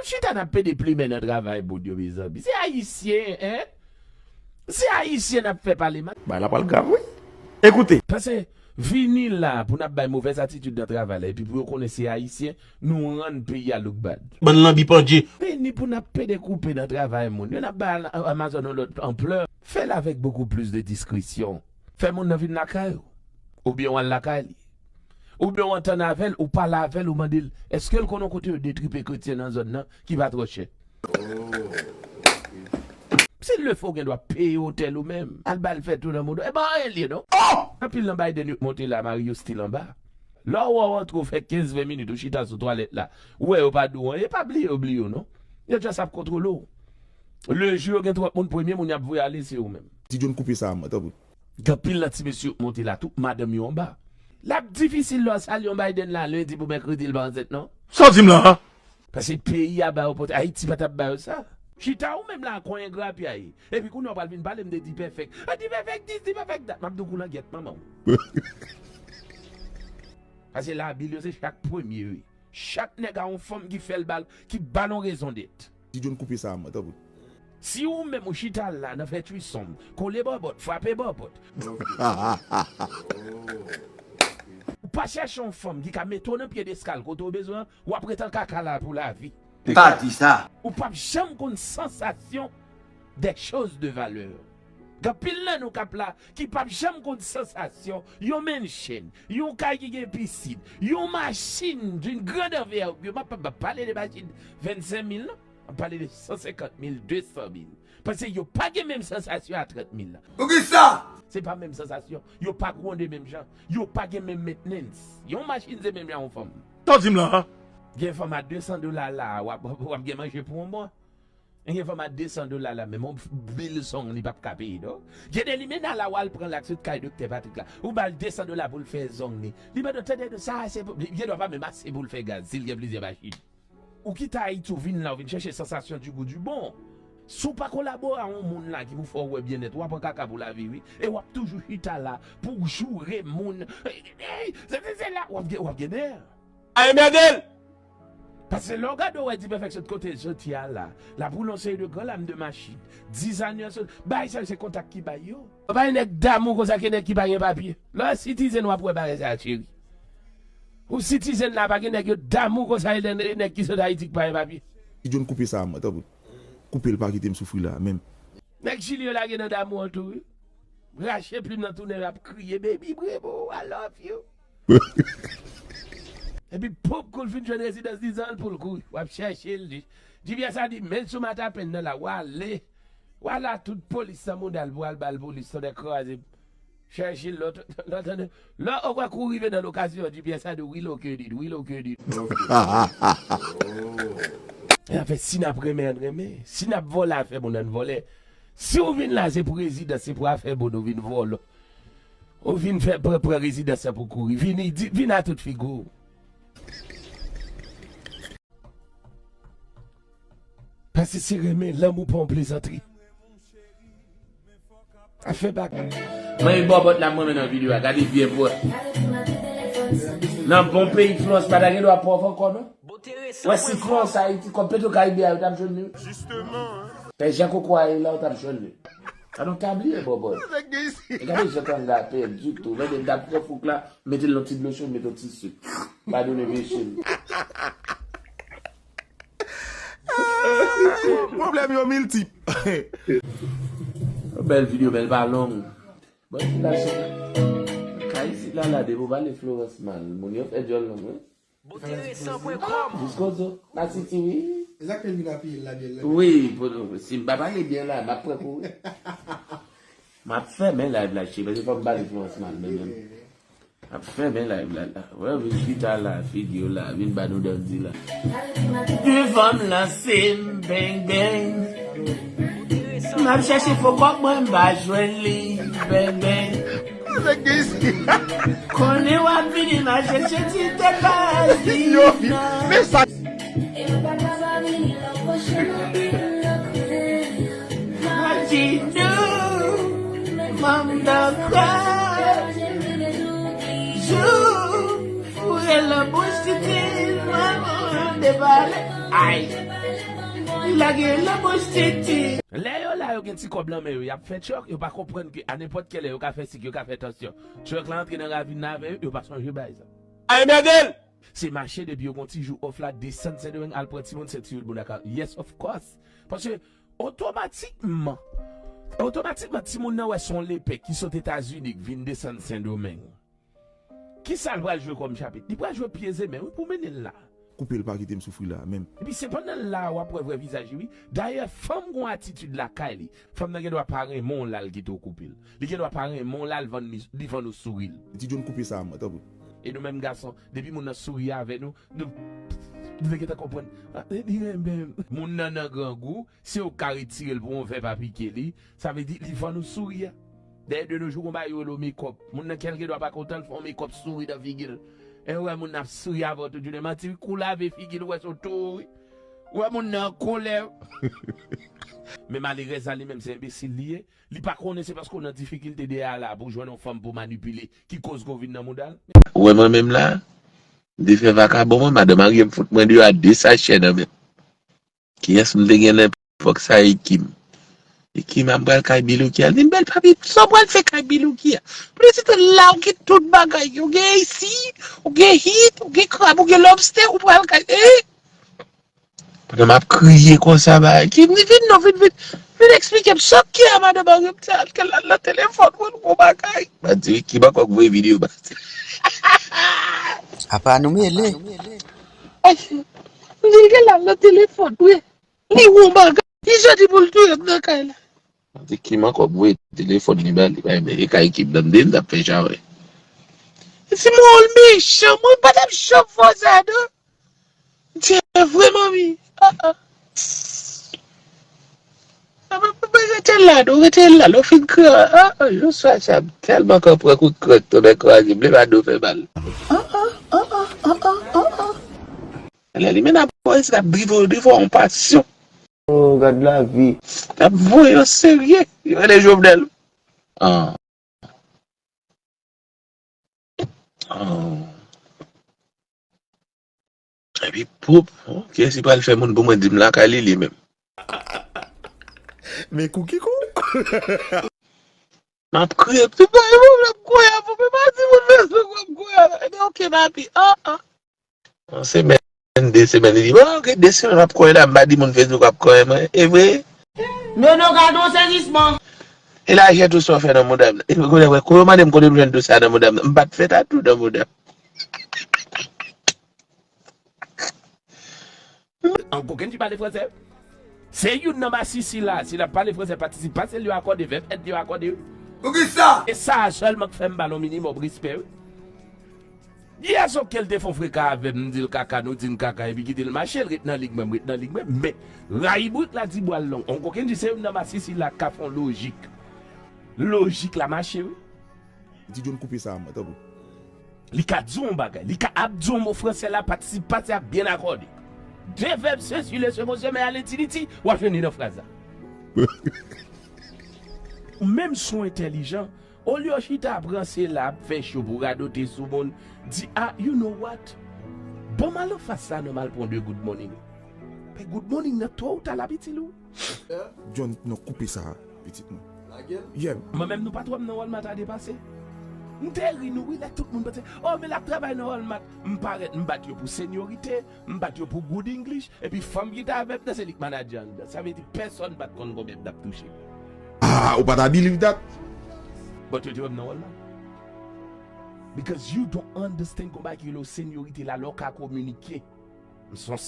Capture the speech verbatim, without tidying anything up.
Chita n ap pede plimen nan travay moun yo, mezanmi. Se Ayisyen, en? Se Ayisyen n ap fè pale mal. Bagay la pral grav, wi. Ekoute. Paske vini la pou n ap bay movèz atitid nan travay la, epi pou yo konnen se Ayisyen, nou rann peyi a look bad. Bann lanbi pandje. Vini pou n ap pede koupe nan travay moun yo, n ap bay Amazon yon lòt anplè. Fè l avèk beaucoup plus de discrétion. Fè moun nan vin lakay ou. Oubyen w al lakay li. Oubyen w antann avè l, ou pale avè l, ou mande l, èske l konn yon kote yo detripe kretyen nan zòn nan ki pa twò chè? Si l le fè, w gen dwa peye otèl ou menm. Al ba l fè tou nan moun. E pa anyen l ye, non. Anpil nan Biden yo k monte la, mari yo still anba. Lè w wè w antre, w fè kenz ven minit, ou chita sou twalèt la, ou wè yo pa di w anyen, pa bliye yo bliye w, non. Yo just ap kontwole w. Le jou yo gen twòp moun, premye moun y ap voye ale se ou menm. Ti John koupe sa a, mwen, tanpri. Gen anpil nan ti mesye yo k monte la, tout madanm yo anba. L ap difisil lè w salye yon Biden la, lendi pou mèkredi, l pa ansent, non. Sa w di m la a? Paske peyi a ba yo pòt, Ayiti pa t ap ba yo sa. Chita ou menm la, konyen grapyay. Epi kounye a w pral vin pale m de Dipèfèk. A, Dipèfèk dis, Dipèfèk dat. M ap di w kou langyèt manman w. Paske labil yo se chak premye, wi. Chak nèg a yon fanm ki fè l ba l, ki ba l yon rezon dèt. Ti John koupe sa a, mwen, tanpri. Si ou menm ou chita la nan fè trisonm, kole bòbòt, frape bòbòt. Ou pa chèche yon fanm ki ka mete w nan pyedestal kote w bezwen an, w ap ret an kaka la pou lavi. Pa di sa. Ou p ap janm konn sansasyon des choses de valeur. Gen anpil nan nou k ap la ki p ap janm konn sansasyon yon mansion, yon kay ki gen pisin, yon machin d'une grande envergure. M ap, m ap pale de machin vennsenk mil, non. M ap pale de san senkant mil, de san mil. Paske yo pa gen menm sansasyon a trant mil la. Poukisa? Se pa menm sansasyon. Yo pa gwonde menm jan. Yo pa gen menm maintenance. Yon machin se menm jan yon fanm. Sa w di m la a? Gen fanm a de san dola la, w ap, w ap gen manje pou yon mwa. Gen fanm a de san dola la, menm yon bil zong li p ap ka peye, non. Gen de limena la, w al pran l ak sot kay Doktè Patrick la. Ou ba l de san dola pou l fè zong li. Li mande w, tande, sa ase pou, li gen dwa pa menm ase pou l fè gaz, si l gen plizyè machin. Ou kite Ayiti, ou vin la, ou vin chèche sansasyon du goût du bon. Si w pa kolabore a yon moun la ki pou fè w wè byennèt, w ap pran kaka pou lavi, wi. E w ap toujou chita la pou w joure moun. Ey, ey, se, se, se la, w ap gen, w ap gen nè. A enmède l! Paske lè w gade, w wè Dipèfèk sot kote l soti a la. L ap woule yon seri de gran lam de machin. Dizanyè sot. Bagay sa yo se kontak ki bay yo. Pa gen nèg damou konsa ke nèg ki pa gen papye. Lè w citizen w ap wè bagay sa a, cheri. Ou citizen la, pa gen nèg yo damou konsa e nèg ki sot Ayiti ki pa gen papye. Ti John koupe sa a, mwen, tanpri. Koupe l, pa kite m soufri la, menm. Nèg Chili yo lage nan damou an tou, wi. Rache plim nan tounen, y ap kriye, "Baby Brebo, I love you." Epi pop kou l fin jwenn rezidans dizan l pou l kouri. W ap chèche l. G P S a di, "Men l sou matapenn nan la, w ale. W ale a tout polis nan mouda l pou w al ba l polis, tonnè kraze." Chèche l, lòt, lòt, lòt, lè w wè kou rive nan lokasyon, G P S a di, "Relocated, relocated." E afè, si n ap renmen, ann renmen. Si n ap vòlè afè moun, ann vòlè. Si w vin la, se pou rezidans, se pou afè moun, ou vin vòlò. Ou vin fè pran, pran rezidans lan pou kouri. Vini, di, vin a tout figi w. Paske se renmen, lanmou pa yon plezantri. Afè bak. Mwen e bòbòt la mwen nan videyo a, gade vye vwa. Nan bon peyi Florence pa ta gen dwa pòv ankò non. Wè si Florence Ayiti kòm Petro Caribe a yo t ap jwenn li. Pè Jan Koko a ye la yo t ap jwenn li. A nou ta bliye bòbòt. E gade jan tanga pèdi tou. Mwen menm t ap pran fouk la, mete l nan ti dlo cho, mete yon ti sik. Padone peche m. Pwoblèm yo miltip. Bèl videyo, bèl pa long. Bon, ti la chita. Kay isit la la, depi w pale Florence mal, moun yo fè djòl long, wi. Boteresan pwen kòm. Jis kozo, la siti, wi. E sa k fè l vin apiye l la, byen la. Wi, pou, si m pa pale byen la, m ap pran kou, wi. M ap fèmen live la, cheri, paske fò m pale Florence mal, men menm. M ap fèmen live la, la. Wè, vin chita la, figi w la, vin ba nou dandy la. Devan m lanse m, bang, bang. M ap chèche fo kòk mwen, m pa jwenn li, bang, bang. Konnen w ap vini, m a chèche ti tèt pa di non. Yo, men sa. Majinou, manm dakwa. Jou, foure nan bouch titi, manman debale. Ay. Lage lanmò siti. Lè yo la, yo gen ti kòb nan men yo, y ap fè truck, yo pa konprann ke a nenpòt kèlè yo ka fè sik, yo ka fè tansyon. Truck la antre nan ravin nan avè yo, yo pa sonje bay sa. Ay, mèdèl! Se mache depi yo gon ti jou off la, desann Sendomeng, al pran timoun, senti yo moun ak a. Yes, of course. Paske otomatikman, otomatikman, timoun nan wè se yon lepè ki sot Etazini k vin desann Sendomeng. Kisa l pral jwe kòm chapit? Li pral jwe pye e men, wi, pou mennen l la. Koupe l, pa kite m soufri la menm. Epi se pandan l la w ap wè vrè vizaj li, wi. Dayè, fanm gon atitid lakay li. Fanm nan gen dwa pa renmen w la l kite w koupe l. Li gen dwa pa renmen w la l vann li, li vann ou souri l. Ti John, koupe sa a mwen, tanpri. E nou menm gason, depi moun nan souri avè nou, nou, nou te gentan konprann. Ah, li renmen m. Moun nan nan grangou, si w ka retire l pou yon vè pa pike li, sa vle di li vann ou souri a. Dayè, de nos jours, gon bagay yo rele w mekòp. Moun nan kè l gen dwa pa kontan, l fè yon mekòp souri nan figi l. E w wè moun nan ap souri avè w tout jounen. Manti, wi, kou lave figi l, ou wè se w tou, wi. Ou wè moun nan an kolè. Men malerèz la, li menm, se enbesil li ye. Li pa konnen se paske w nan difikilte dèyè a la pou jwenn yon fanm pou manipile ki koz ke w vin nan mouda l. Ou wè mwen menm la, m te fè vakabon mwen, madan marye m fout mwen deyò a de sachè nan men m. Kiyès m te gen nan epòk sa? E Kim. E Kim, a m pral kay Bilouki a. Li di m, bèl papi, sa w pral fè kay Bilouki a? M di, se la ou gen tout bagay. Ou gen isi, ou gen hit, ou gen krab, ou gen lobstè, ou pral kay. Eh! Pandan m ap kriye konsa, ba, Kim di, vin non, vin, vin. Vin eksplike m sa k gen a madan marye m sa, ke l al nan telefòn mwen, l gon bagay. M ap di, Kim ankò k voye videyo ba. Apa nou mele. Ay, m di l ke l al nan telefòn mwen. Li gon bagay. Li soti pou l touye m nan kay la. M ap di, Kim ankò k voye telefòn li ba li, bay men, e kay Kim nan m di l t ap fè chawè. Si mwen w mechan, mwen pa t ap janm fè w sa, non. Dye vre, manmi. Ah, ah. Ah, mwen, mwen, mwen rete la, non, rete la, lè w fin kran. Ah, ah, jou swa sa, m tèlman konn pran kout krèk, tonè kraze m, lè bado fè mal. Ah, ah, ah, ah, ah, ah, ah, ah. Lè li menm ap voye, se ap drive, drive yon pasyon. Oh, gad lavi. Ap voye yo serye. Yo rele Jovenel. Ah. Oh. Epi, poup, oh, kiyès ki pral fè moun pou mwen di m lakay li, li menm? Men kou ki kou. M ap kriye, ti bay moun ap kwè avè w, men pa di moun Facebook w ap kwè avè w. Ebyen, oke, papi. Ah, ah. Yon semèn, de semèn, li di, bon, oke, de semèn m ap kwè la, m pa di moun Facebook ap kwè mwen. E vre? Nono, gade yon sezisman. E lajè tou sa w fè nan mouda m nan. E kounye a, kou yo mande m kote m jwenn tou sa nan mouda m nan. M pa t fè tatou nan mouda m. An kokenn ki pale fransè. Se youn nan masisi la, si l ap pale fransè, patisip pase l yo akòde, vèb èt yo akòde, wi. Poukisa? E sa a sèlman k fè m ba l yon minimòm respè, wi. Yè soke l te fè yon freka avè m, m di l kaka, nou di n kaka, epi kite l mache, l ret nan lig mwen, m ret nan lig mwen, men rayi brik la di bwa l long. On kokenn di se youn nan masisi la k ka fè yon lojik. Lojik la mache, wi. Ti John, koupe sa a mwen, tanpri. Li ka di yon bagay, li ka ap di yon mo fransè la, patisip pase a byen akòde. De vèb sesi le second semaine à l'infinity, w ap jwenn li nan fraz la. Ou menm si w entèlijan, olye w chita ap ranse la, ap fè cho pou w radote sou moun, di, ah, you know what? Ban m al anfas la non, m al pran de good morning. Men good morning nan, to ou ta, l ap itil ou. John, non, koupe sa a, pitit mwen. Yeah. Mwen menm, nou pa t wè m nan Walmart a depase. M te ri nou, wi, lè tout moun panse, oh, men l ap travay nan Walmart. M parèt, m bat yo pou senyorite, m bat yo pou good English, epi fanm ki t avè m nan, se li k manadjè anndan. Sa vle di, pèsonn pa t konn konbyen m t ap touche. Ah, ou pa ta believe that? But yo te wè m nan Walmart. Because you don't understand, gon bagay ki rele senyorite la, lè w ka kominike. M se yon